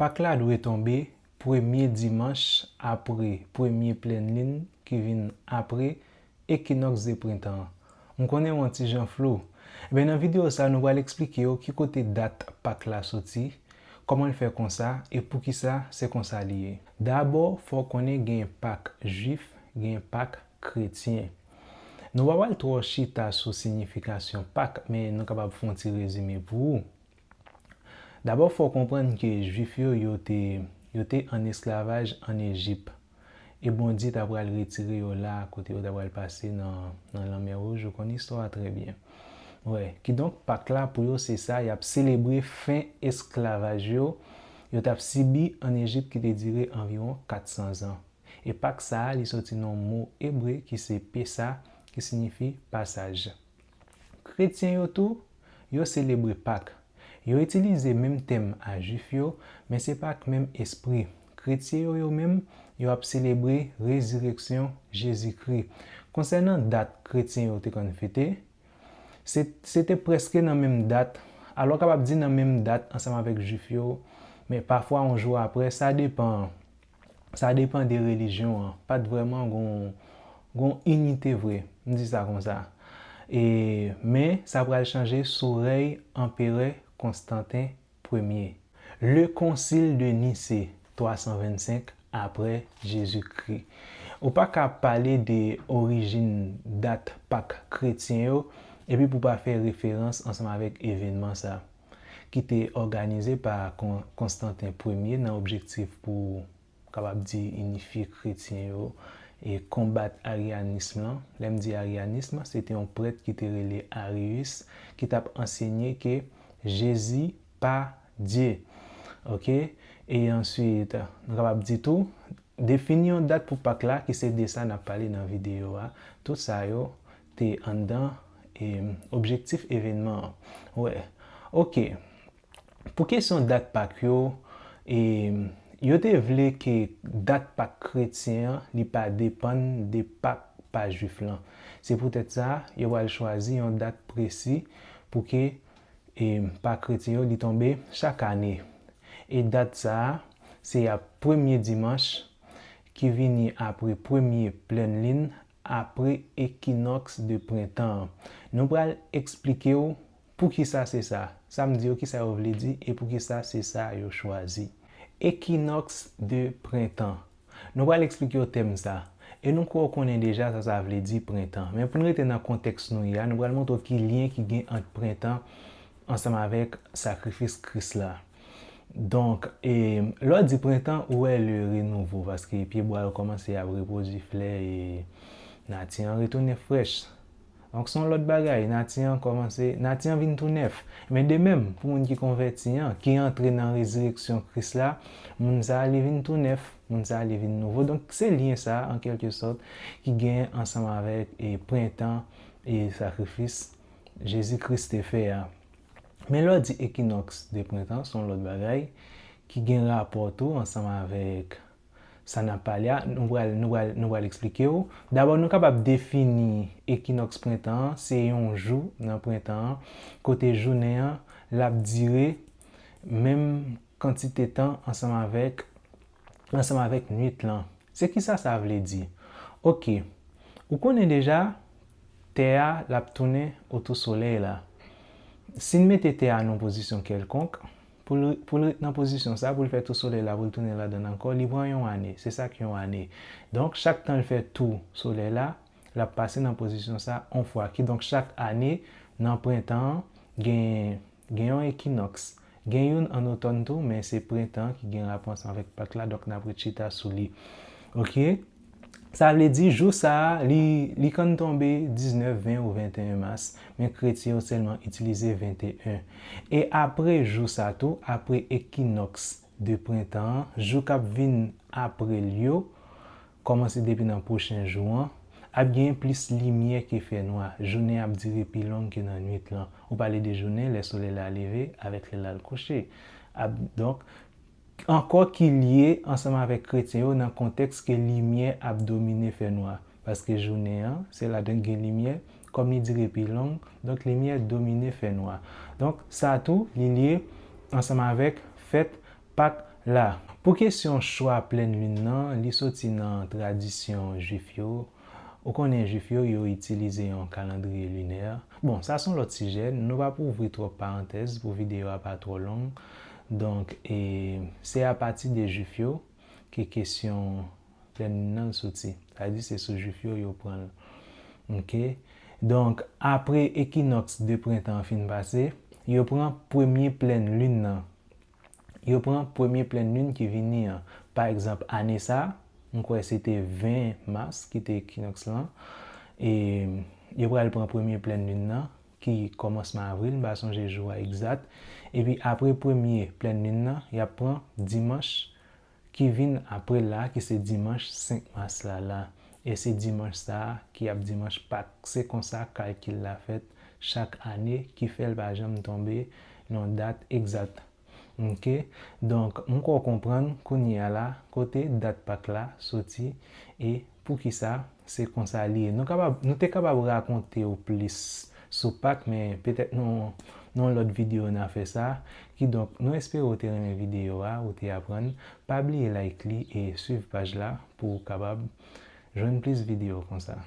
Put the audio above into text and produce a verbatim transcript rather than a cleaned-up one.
Pak la dwe tonbe premye dimanch apre premye plèn line ki vin apre ekinòks de prentan an. M konnen w on ti jan flou. Ebyen, nan videyo sa, nou pral eksplike w ki kote dat Pak la soti, kòman l fè konsa, e poukisa se konsa li ye. Dabò, fò w konnen gen Pak jwif, gen Pak kretyen. Nou pa pral twò chita sou siyifikasyon Pak, men nou kapab fè yon ti rezime pou ou. Dabò, fò w konprann ke Jwif yo, yo te, yo te an esklavaj ann Ejip. E Bondye ta pral retire yo la, kote yo ta pral pase nan, nan Lanmè Wouj, ou konn istwa a trè byen. Wè, kidonk, Pak la, pou yo, se sa, y ap selebre fen esklavaj yo, yo t ap sibi ann Ejip ki te dire anviwon kat san zan. E Pak sa a, li soti nan mo ebre ki se Pesa, ki siyifi pasaj. Kretyen yo tou, yo selebre Pak. Yo itilize menm tèm a Jwif yo, men se pa ak menm espri. Kretyen yo, yo menm, yo ap selebre rezireksyon Jezikri. Konsènan dat kretyen yo te konn fete, se, se te prèske nan menm dat. Alò, w kapab di nan menm dat ansanm avèk Jwif yo, men pafwa yon jou apre, sa depan. Sa depan de relijyon an. Pa t vrèman gon, gon inite vre, m di sa konsa. E, men, sa pral chanje sou rèy anperè Konstanten premye. Le Concile de Nicée, twa san vennsenk apre Jezikri. Ou pa ka pale de orijin dat Pak kretyen yo, epi pou pa fè referans ansanm avèk evènman sa, ki te òganize pa Kon-, Konstanten premye nan objektif pou, kapab di, inifye kretyen yo e konbat aryanism lan. Lè m di aryanism, se te yon prèt ki te rele Arius, ki t ap ansenye ke Jezi pa Dye. Oke? E answit, nou kapab di tou, defini yon dat pou Pak la, ki se de sa n ap pale nan videyo a. Tout sa yo te anndan, e, objektif evènman an. Wè. Oke. Pou kesyon dat Pak yo, e, yo te vle ke dat Pak kretyen an, li pa depann de Pak pa Jwif lan. Se poutèt sa, yo pral chwazi yon dat presi pou ke, e, Pak kretyen yo, li tonbe chak ane. E dat sa a, se ap premye dimanch ki vini apre premye plèn line, apre ekinòks de prentan an. Nou pral eksplike w poukisa se sa. Sa m di yo, kisa yo vle di, e poukisa se sa yo chwazi. Ekinòks de prentan. Nou pral eksplike w tèm sa. E nou kwè w konnen deja sa sa vle di prentan. Men pou n rete nan kontèks nou ye a, nou pral montre w ki lyen ki gen ant prentan ansanm avèk sakrifis Kris la. Donk, e, lè w di prentan, ou wè le renouveau, paske pyebwa yo kòmanse ap repwodui flè e nati an retounen frèch. Donk, se yon lòt bagay, nati an kòmanse, nati an vin tou nèf. Men de menm, pou moun ki konvèti an, ki antre nan rezireksyon Kris la, moun sa a, li vin tou nèf, moun sa a, li vin nouvo. Donk, se lyen sa a, an kèlke sòt, ki gen ansanm avèk, e, prentan e sakrifis Jezi Kris te fè a. Men lè w di ekinòks de prentan, se yon lòt bagay ki gen rapò tou ansanm avèk sa n ap pale a. Nou pral, nou pral, nou pral eksplike w. Dabò, nou kapab defini ekinòks prentan an, se yon jou nan prentan an, kote jounen an, l ap dire menm kantite tan ansanm avèk, ansanm avèk nwit lan. Se kisa sa vle di? Oke, ou konnen deja, tè a, l ap tounen otou solèy la. Si n mete tè a nan yon pozisyon kèlkonk, pou l, pou l ret nan pozisyon sa, pou l fè tou solèy la, pou l tounen ladan l ankò, li pran yon ane. Se sa k yon ane. Donk, chak tan l fè tou solèy la, l ap pase nan pozisyon sa yon fwa. Kidonk, chak ane, nan prentan an, gen, gen yon ekinòks. Gen youn ann otòn tou, men se prentan ki gen rapò ansanm avèk Pak la, donk n ap ret chita sou li. Oke? Sa vle di, jou sa a, li, li konn tonbe diznèf, ven ou venteyen mas, men kretyen yo sèlman itilize venteyen. E apre jou sa tou, apre ekinòks de prentan an, jou k ap vin apre l yo, kòmanse depi nan pwochen jou an, ap gen plis limyè ke fènwa. Jounen ap dire pi long ke nan nwit lan. Ou pale de jounen, lè solèy la leve, avèk lè l al kouche. Ap, donk, ankò ki lye ansanm avèk kretyen yo nan kontèks ke limyè ap domine fènwa. Paske jounen an, se ladan gen limyè, kòm li dire pi long, donk limyè domine fènwa. Donk, sa tou, li lye ansanm avèk fèt Pak La, pou kesyon chwa plèn lin nan, li soti nan tradisyon jwif yo. Ou konnen jwif yo, yo itilize yon kalandriye linè. Bon, sa se yon lòt sijè, nou pa pou ouvri twòp parantèz pou videyo a pa twò long. Donk, e, se apati de jwif yo ke kesyon plèn lin nan soti. Sa vle di se sou jwif yo, yo pran l. Ok? Donk, apre ekinòks de prentan an fin pase, yo pran premye plèn lin nan. Yo pran premye plèn lin ki vini an. Pa egzanp, ane sa, m kwè se te ven mas ki te ekinòks lan. E yo pral pran premye plèn lin nan, ki kòmansman avril, m pa sonje jou a egzat. Epi apre premye plèn lin nan, y ap pran dimanch ki vin apre la, ki se dimanch senk mas la la. E se dimanch sa a ki ap dimanch Pak. Se konsa kalkil la fèt chak ane, ki fè l pa janm tonbe nan yon dat egzat. Ok? Donk, m kwè w konprann kounye a la kote dat Pak la soti e poukisa se konsa li ye. Nou kapab, nou te kapab rakonte w plis sou Pak, men petèt nan, nan yon lòt videyo n a fè sa. Kidonk, nou espere w te renmen videyo a, ou te aprann. Pa bliye like li e swiv paj la pou w kapab jwenn plis videyo konsa.